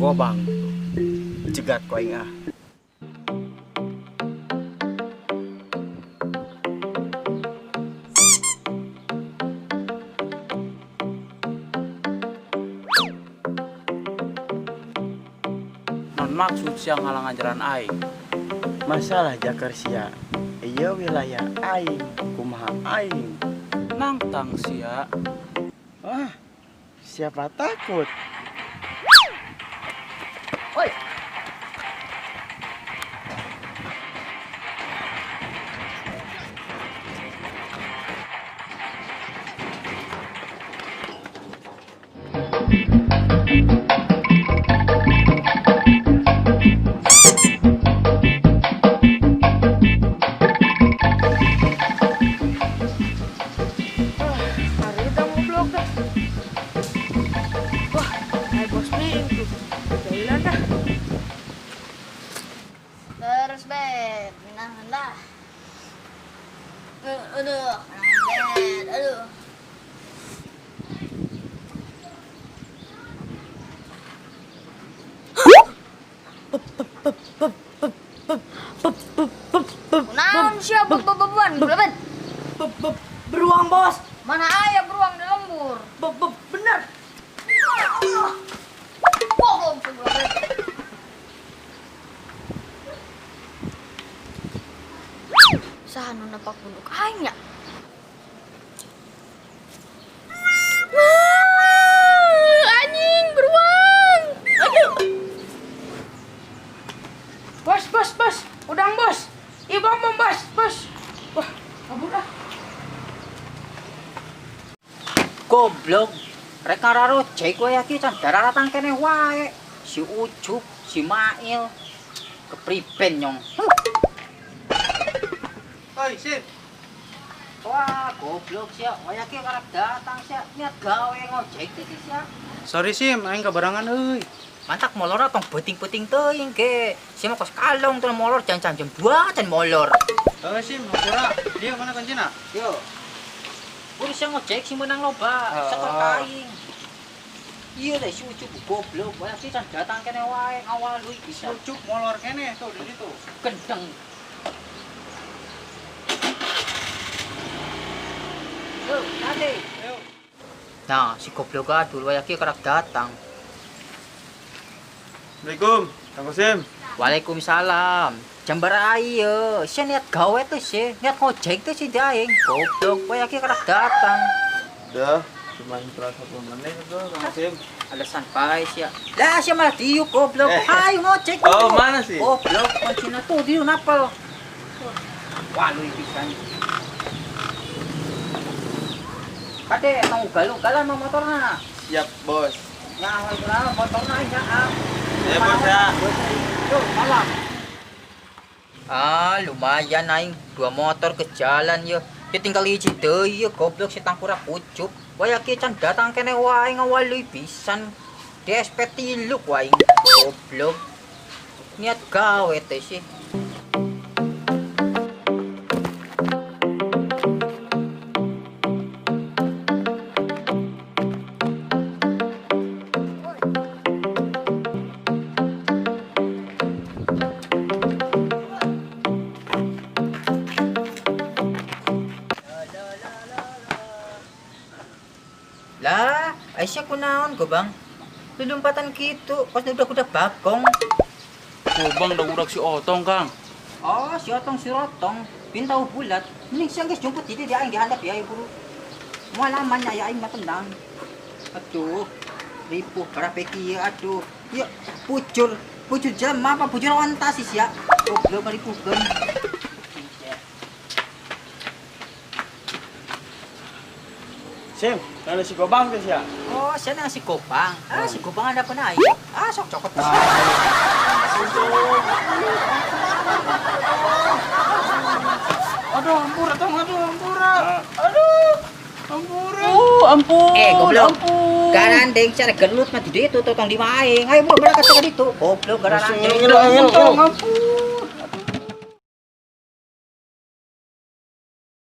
Gobang. Jegat ku aing ah. Non maksud sia ngalangan jalan aing. Masalah jakar sia. Ieu wilayah aing, kumaha aing. Nangtang sia. Ah, siapa takut? Woi. Hari itu goblok dah. Wah, kayak bos Bing tuh. Jalan dah. Terus bet, minah dah. Aduh, bet, aduh. Naon sia bebeban, beban. Beruang bos. Mana aya beruang di lembur? Bener. Bohong tuh beban. Saha nu napak bunduk aing nya? Anjing beruang. Aduh. Bos, bos, bos. Udang bos. Ih, bom, bom, bos, bos. Wah, kabur ah. Goblok. Rek ngararo jek wae iki can dararatan kene wae. Si Ucup, si Mail. Kepriben nyong. Oi, sip. Wah, goblok sia. Waya ki karep datang sia. Niat gawe ngojek iki sia. Sorry Sim, aing kabarangan euy. Mantak molor tong beuting-beuting teuing ge. Sia mah kos kalong tuh molor jan-jan jam 2 jan molor. Heuh Sim, hampura. Dia mana kuncina? Yo. Buru sia ngojek sing menang loba, setor kaing. Iya leh si Ucup goblok, waya ki can datang kene wae ngawalui bisa. Ucup molor kene tuh di situ. Gendeng. Yo, nanti. Ayo. Nah, si goblok adul waya ki kerap datang. Assalamualaikum, Kang Kosim. Waalaikumsalam. Jambar ayo, sia niat gawe tuh sih, niat ngojek tuh sih daeng. Goblok, waya ki kerap datang. Udah, cuma telat 1 menit itu Kang Kosim. Alasan bae sia. Lah sia malah diuk goblok. Ayo ngojek. Oh, mana sih? Goblok, kuncina tuh diuk napel. Waluh pisan. Kade tong ugal-ugalan mau motorna. Siap, Bos. Nyawa lah motorna nyaah. Ya, Bos ya. Yo, malam. Ah, lumayan aing 2 motor ke jalan yo. Ya tinggal hiji deui yo goblok si tangkurap Ucup. Waya ki can datang kene wae ngawalui pisan. DSP tiluk wae goblok. Niat gawe teh sih. Lah, Aisyah kunaon go bang? Lulumpatan gitu, pas udah bagong. Gobang udah udah si Otong Kang. Oh, si Otong si Rotong, pin tahu bulat. Mending siang guys jemput jadi dia aing dihandap ya ibu. Mualaman ya aing mah tenang. Aduh, ripuh berapa ki aduh. Ya bujur, bujur jelema apa bujur onta sih sia. Goblok ripuhkeun. Sim, nana si Gobang tuh sia. Oh, sia nana si Gobang. Ah, si Gobang ada pernah ayo. Ah, sok cokot. Aduh, ampura tong, aduh, ampura. Aduh, ampura. Oh, ampun. Goblok. Ampun. Garandeng cara gelut mah di ditu tong di maing. Ayo bro, berangkat ke ditu. Goblok garandeng. Ampun, tong, ampun.